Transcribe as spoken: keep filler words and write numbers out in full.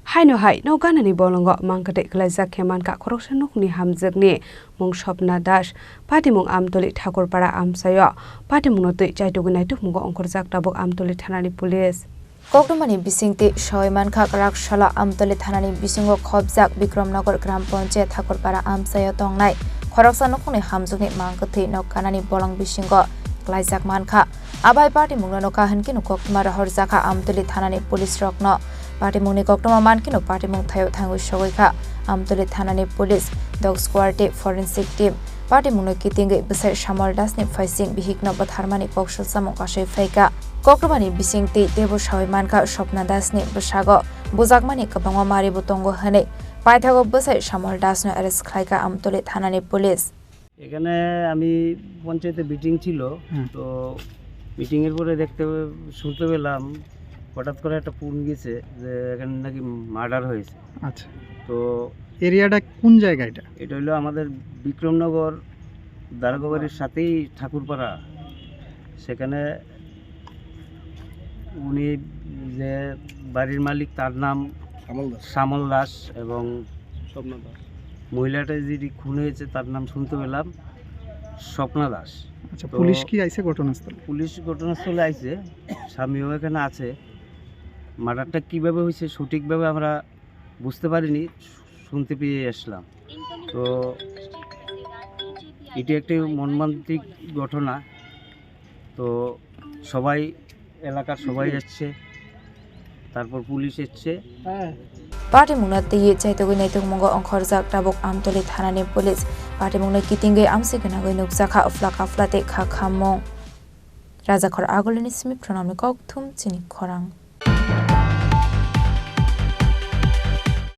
Haino hai nok ganani bolongo mangkwtwi kwlaijak khe mankha khoroksa nukhungni hamjwkni mung Swapna Das, patimung Amtoli Thakurpara amchaio. Patimungno twi chaitugwi naitukmungo ongkhorjak tabuk Amtoli thanani police. Koktwmani bisingtwi sawi mankha, kwrak salo Amtoli thanani bisingo khopjak Bikramnagar Gram Panchayat Thakurpara amchaio tongnai khoroksa nukhungni hamjwkni mangkwtwi nok ganani bolong bisingo kwlaijak mankha. Abai patimungno nokha hwnkhe koktwma rohorjakha Amtoli thanani police rokno. Patimungni koktwma mankhe patimung thaio thangwi sogwi kha Amtoli thanani police, dog squad tei forensic team. Patimungno kitingwi bwsai Samol Dasni phaising bihikno bwtharmani kok salsamung kasui phaikha. Koktwmani bisingtwi teibo sawi mankha Swapna Dasni bwsago bujakmani kwbangma maribo tongo hwnwi. Paithago bwsai Samol Dasno arrest khlaikha Amtoli thanani police. এখানে আমি পঞ্চায়েতে মিটিং ছিল। হুম। তো মিটিংয়ের পরে দেখতে, শুনতে পেলাম হঠাৎ করে একটা ফোন গেছে যে এখানে নাকি মার্ডার হয়েছে। আচ্ছা। তো এরিয়াটা কোন জায়গা এটা? এটা হলো আমাদের বিক্রমনগর দারোগাবাড়ির সাথেই ঠাকুরপাড়া। সেখানে উনি যে বাড়ির মালিক, তার নাম শ্যামল দাস। শ্যামল দাস এবং স্বপ্না দাস। মহিলাটা যিনি খুন হয়েছে, তার নাম শুনতে পেলাম স্বপ্না দাস। আচ্ছা, তো পুলিশ কি আইছে ঘটনাস্থলে? পুলিশ ঘটনাস্থলে আইছে, স্বামীও এখানে আছে। মার্ডারটা কিভাবে হয়েছে সঠিকভাবে আমরা বুঝতে পারিনি, শুনতে পেয়ে আসলাম। তো এটি একটি মর্মান্তিক ঘটনা। তো সবাই, এলাকার সবাই এসছে, তারপর পুলিশ এসছে। Patimungno twiwi chaitugwi naitukmungo ongkhorjak tabuk Amtoli thanani police. Patimungno kitingwi amsi gwnangwi nukjakha, uphla kaphla tei kha khammung. Rajakhor Agulini simi Pranamni kokthum chini khorang.